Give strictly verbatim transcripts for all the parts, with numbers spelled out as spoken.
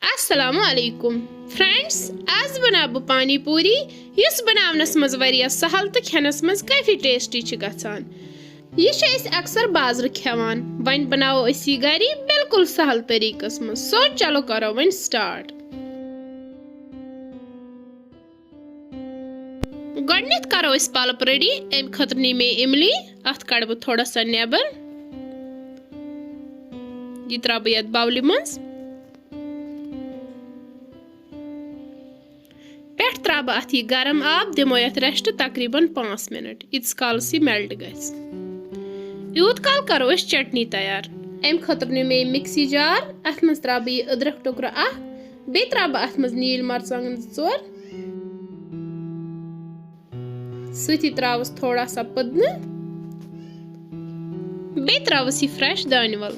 السلام علیکم فرینڈز، آز بناو بہٕ پانی پوری، یُس بناونس منٛز واریاہ سہل تہٕ کھٮ۪نس منٛز کافی ٹیسٹی چھِ گژھان۔ یہِ چھِ أسۍ اکثر بازرٕ کھٮ۪وان، وۄنۍ بناوو أسۍ یہِ گری بالکل سہل طریٖقس منٛز۔ سو چلو کرو وۄنۍ سٹارٹ۔ گۄڈٕنٮ۪تھ کرو أسۍ پلپ ریڈی۔ امہِ خٲطرٕ نی مےٚ اِملی، اتھ کڑٕ بہٕ تھوڑا سا نٮ۪بر۔ یہِ ترٛاوٕ بہٕ یتھ باولہِ منٛز۔ پٮ۪ٹھ ترٛاوٕ بہٕ اتھ یہِ گرم آب، دِمو یتھ ریسٹ تقریباً پانٛژھ منٹ، ییٖتِس کالس یہِ میلٹ گژھِ۔ یوٗت کال کرو أسۍ چٹنی تیار۔ امہِ خٲطرٕ نیوٗ مےٚ یہِ مِکسی جار، اتھ منٛز ترٛاوٕ بہٕ یہِ أدرکھ ٹُکرٕ اکھ، بیٚیہِ ترٛاوٕ بہٕ اتھ منٛز نیٖلۍ مرژٕوانٛگن زٕ ژور۔ سۭتی ترٛاوَس تھوڑا سا پٔدنہٕ۔ بیٚیہِ ترٛاوَس یہِ فریش دانہِ وَل۔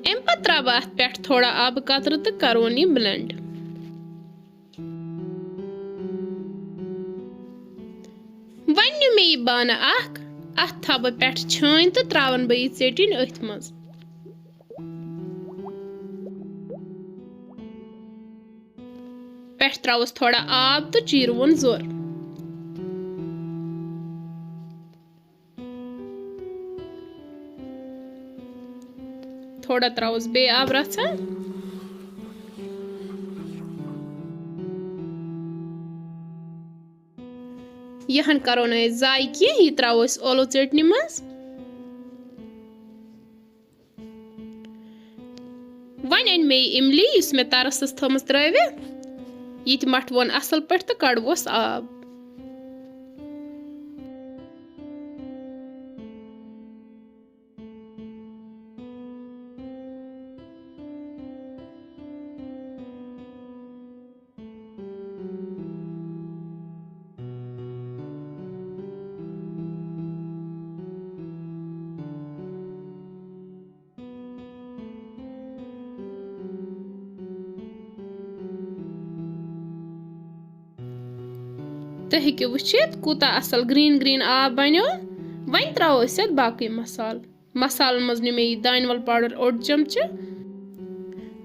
اَمہِ پَتہٕ ترٛاوٕ بہٕ اَتھ پٮ۪ٹھ تھوڑا آبہٕ قطرٕ تہٕ کَرون یہِ بلینڈ۔ وۄنۍ نیوٗ مےٚ یہِ بانہٕ اَکھ، اَتھ تھاوٕ بہٕ پٮ۪ٹھٕ چھٲنۍ تہٕ ترٛاوَن بہٕ یہِ ژیٚٹِنۍ أتھۍ منٛز۔ پٮ۪ٹھ ترٛاوَس تھوڑا آب تہٕ چیٖروُن زوٚر۔ تھوڑا ترٛاوَس بیٚیہِ آب رَژھا۔ یِہَن کَرو نہٕ أسۍ ضایع کینٛہہ، یہِ ترٛاوو أسۍ ٲلوٕ ژیٹنہِ منٛز۔ وۄنۍ أنۍ مےٚ یہِ اِملی، یُس مےٚ تَرَس ٲس تھٲومٕژ ترٛٲوِتھ، یہِ تہِ مَٹھوون اَصٕل پٲٹھۍ تہٕ کَڑووس آب۔ تُہۍ ہیٚکِو وٕچھِتھ، کوٗتاہ اَصٕل گرٛیٖن گرٛیٖن آب بَنیو۔ وۄنۍ ترٛاوو أسۍ اَتھ باقٕے مصالہٕ۔ مصالن منٛز نیوٗ مےٚ یہِ دانہِ وَل پاوڈر اوٚڑ چمچہٕ،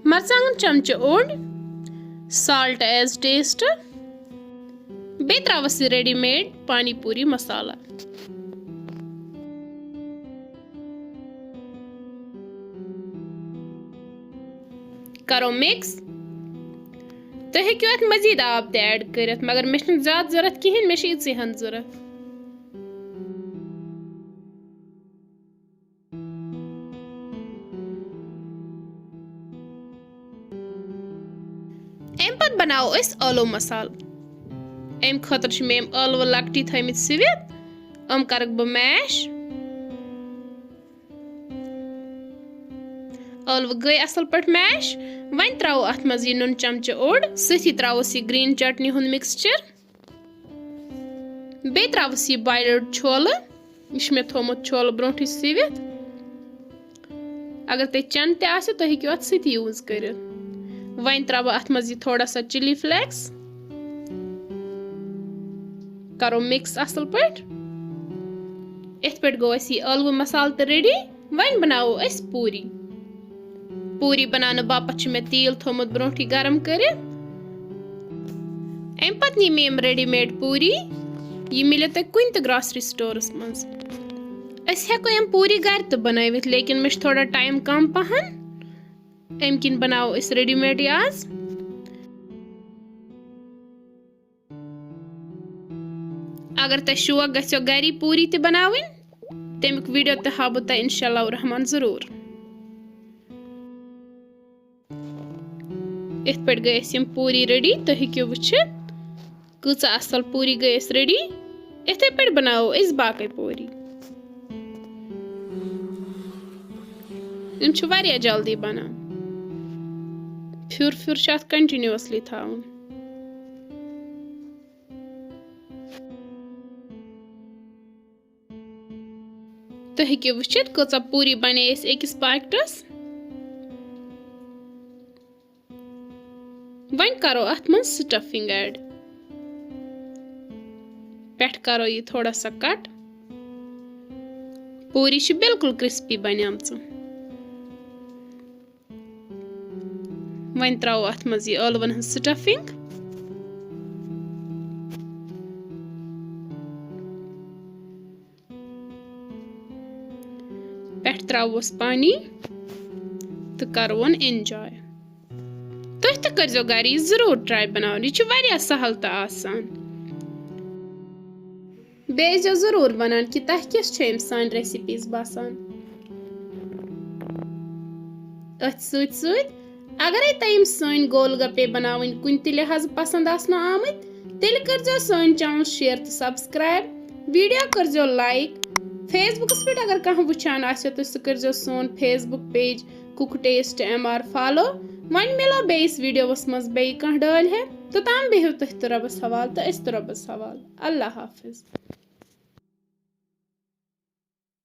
مرژٕوانٛگن چمچہٕ اوٚڑ، salt as taste، بیٚیہِ ترٛاوَس یہِ ریڈی میڈ پانی پوری مسالہ۔ کرو مِکس۔ تُہۍ ہیٚکِو اَتھ مزید آب تہِ ایڈ کٔرِتھ، مگر مےٚ چھُنہٕ زیادٕ ضوٚرَتھ کِہیٖنۍ، مےٚ چھِ یِژٕے ہَن ضوٚرَتھ۔ اَمہِ پَتہٕ بَناوو أسۍ ٲلوٕ مصالہٕ۔ اَمہِ خٲطرٕ چھِ مےٚ یِم ٲلوٕ لۄکٹی تھٲومٕتۍ سِوِتھ، یِم کَرَکھ بہٕ میش۔ ٲلوٕ گٔے اَصٕل پٲٹھۍ میش۔ وۄنۍ ترٛاوو اَتھ منٛز یہِ نُن چمچہٕ اوٚڑ، سۭتی ترٛاووس یہِ گرٛیٖن چٹنی ہُنٛد مِکسچر۔ بیٚیہِ ترٛاوَس یہِ بویلڈ چھولہٕ، یہِ چھُ مےٚ تھوٚومُت چھولہٕ برونٛٹھٕے سِوِتھ۔ اگر تۄہہِ چَنٛدٕ تہِ آسہِ، تُہۍ ہیٚکِو اَتھ سۭتۍ یوٗز کٔرِتھ۔ وۄنۍ ترٛاوٕ بہٕ اَتھ منٛز یہِ تھوڑا سا چِلی فلیکس، کَرو مِکس اَصٕل پٲٹھۍ۔ یِتھ پٲٹھۍ گوٚو اَسہِ یہِ ٲلوٕ مسالہٕ تہِ ریڈی۔ وۄنۍ بناوو أسۍ پوٗری۔ پوٗری بناونہٕ باپتھ چھُ مےٚ تیٖل تھوٚومُت برونٛٹھٕے گرم کٔرِتھ۔ اَمہِ پتہٕ نی مےٚ یِم ریڈی میڈ پوٗری۔ یہِ مِلہِ تۄہہِ کُنہِ تہِ گراسری سٹورس منٛز۔ أسۍ ہٮ۪کو یِم پوٗری گرِ تہِ بنٲوِتھ، لیکن مےٚ چھُ تھوڑا ٹایم کم پہن، اَمہِ کِنۍ بناوو أسۍ ریڈی میڈٕے آز۔ اگر تۄہہِ شوق گژھیو گری پوٗری تہِ بناوٕنۍ، تَمیُک ویڈیو تہِ ہاوٕ بہٕ تۄہہِ انشاء اللہ الرحمن ضروٗر۔ یِتھ پٲٹھۍ گٔے اَسہِ یِم پوٗری ریڈی، تُہۍ ہیٚکِو وٕچھِتھ کۭژاہ اَصٕل پوٗری گٔے اَسہِ ریڈی۔ یِتھَے پٲٹھۍ بناوو أسۍ باقٕے پوٗری۔ یِم چھِ واریاہ جلدی بنان۔ پھیُر پھیُر چھُ اَتھ کنٹِنیوسلی تھاوُن۔ تُہۍ ہیٚکِو وٕچھِتھ، کۭژاہ پوٗری بنے اَسہِ أکِس پاکٹَس۔ وۄنۍ کرو اَتھ منٛز سٹفنگ ایڈ۔ پٮ۪ٹھ کرو یہِ تھوڑا سا کٹ۔ پوٗری چھِ بالکل کرسپی بنیمژٕ۔ وۄنۍ ترٛاوو اَتھ منٛز یہِ ٲلوَن ہٕنٛز stuffing۔ پٮ۪ٹھ ترٛاووس پانی تہٕ کَروُن enjoy۔ تُہۍ تہِ کٔرزیٚو گَرِ یہِ ضروٗر try بَناوُن، یہِ چھُ واریاہ سَہَل تہٕ آسان۔ بیٚیہِ ٲسۍزیٚو ضروٗر وَنان کہِ تۄہہِ کِژھ چھِ أمۍ سانہِ recipes باسان۔ أتھۍ سۭتۍ سۭتۍ اگرے تۄہہِ یِم سٲنۍ گول گپے بناوٕنۍ کُنہِ تہِ لحاظہٕ پسند آسنو آمٕتۍ، تیٚلہِ کٔرزیٚو سٲنۍ channel share تہٕ subscribe، video کٔرزیٚو like، Facebookس پٮ۪ٹھ اگر کانٛہہ وٕچھان آسہِ تہٕ سُہ کٔرزیٚو سون Facebook page Cook Taste M R follow۔ وۄنۍ مِلو بیٚیِس videoس منٛز بیٚیہِ کانٛہہ ڈٲلۍ ہے، توٚتام بِہِو تُہۍ تہٕ رۄبس حوالہٕ تہٕ أسۍ تہِ رۄبس حوالہٕ۔ اللہ حافظ۔